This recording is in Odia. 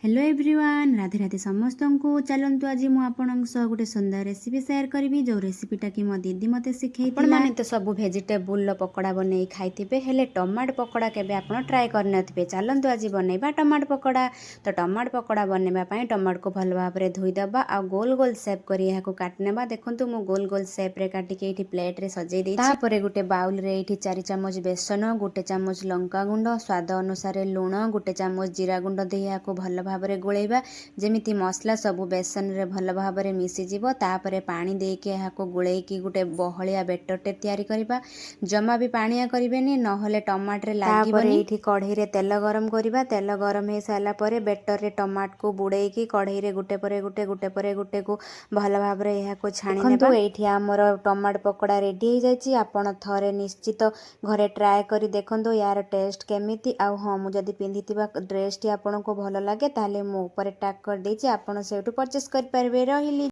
ହ୍ୟାଲୋ ଏଭ୍ରିୱାନ୍, ରାଧେ ରାଧେ ସମସ୍ତଙ୍କୁ। ଚାଲନ୍ତୁ, ଆଜି ମୁଁ ଆପଣଙ୍କ ସହ ଗୋଟେ ସୁନ୍ଦର ରେସିପି ସେୟାର କରିବି, ଯେଉଁ ରେସିପିଟା କି ମୋ ଦିଦି ମୋତେ ଶିଖେଇଥିଲା। ଆପଣମାନେ ତ ସବୁ ଭେଜିଟେବୁଲର ପକୋଡ଼ା ବନେଇ ଖାଇଥିବେ, ହେଲେ ଟମାଟୋ ପକୋଡ଼ା କେବେ ଆପଣ ଟ୍ରାଏ କରିନଥିବେ। ଚାଲନ୍ତୁ, ଆଜି ବନେଇବା ଟମାଟୋ ପକୋଡ଼ା। ତ ଟମାଟୋ ପକୋଡ଼ା ବନେଇବା ପାଇଁ ଟମାଟୋକୁ ଭଲ ଭାବରେ ଧୋଇଦେବା ଆଉ ଗୋଲ ଗୋଲ ସେପ୍ କରି ଏହାକୁ କାଟିନେବା। ଦେଖନ୍ତୁ, ମୁଁ ଗୋଲ ଗୋଲ ସେପ୍ରେ କାଟିକି ଏଇଠି ପ୍ଲେଟ୍ରେ ସଜେଇ ଦେଇଛି। ତାପରେ ଗୋଟେ ବାଉଲରେ ଏଇଠି 4 ଚାମଚ ବେସନ, 1 ଚାମଚ ଲଙ୍କା ଗୁଣ୍ଡ, ସ୍ୱାଦ ଅନୁସାରେ ଲୁଣ, 1 ଚାମଚ ଜିରା ଗୁଣ୍ଡ ଦେଇ ଏହାକୁ ଭଲ ଭାବରେ ଗୋଳେଇବା, ଯେମିତି ମସଲା ସବୁ ବେସନରେ ଭଲ ଭାବରେ ମିଶିଯିବ। ତାପରେ ପାଣି ଦେଇକି ଏହାକୁ ଗୋଳେଇକି ଗୋଟେ ବହଳିଆ ବେଟରଟେ ତିଆରି କରିବା। ଜମା ବି ପାଣିଆ କରିବେନି, ନହେଲେ ଟମାଟୋରେ ଲାଗିବନି। ଏଇଠି କଢ଼େଇରେ ତେଲ ଗରମ କରିବା। ତେଲ ଗରମ ହେଇସାରିଲା ପରେ ବେଟରରେ ଟମାଟୋକୁ ବୁଡ଼େଇକି କଢ଼େଇରେ ଗୋଟେ ପରେ ଗୋଟେ, ଗୋଟେ ପରେ ଗୋଟେକୁ ଭଲ ଭାବରେ ଏହାକୁ ଛାଣି ନେବା। ଏଇଠି ଆମର ଟମାଟୋ ପକୋଡ଼ା ରେଡ଼ି ହେଇଯାଇଛି। ଆପଣ ଥରେ ନିଶ୍ଚିତ ଘରେ ଟ୍ରାଏ କରି ଦେଖନ୍ତୁ ୟାର ଟେଷ୍ଟ କେମିତି। ଆଉ ହଁ, ମୁଁ ଯଦି ପିନ୍ଧିଥିବା ଡ୍ରେସଟି ଆପଣଙ୍କୁ ଭଲ ଲାଗେ, ତାହେଲେ ମୁଁ ଉପରେ ଟ୍ୟାଗ୍ କରିଦେଇଛି, ଆପଣ ସେଇଠୁ ପରଚେସ୍ କରିପାରିବେ। ରହିଲି।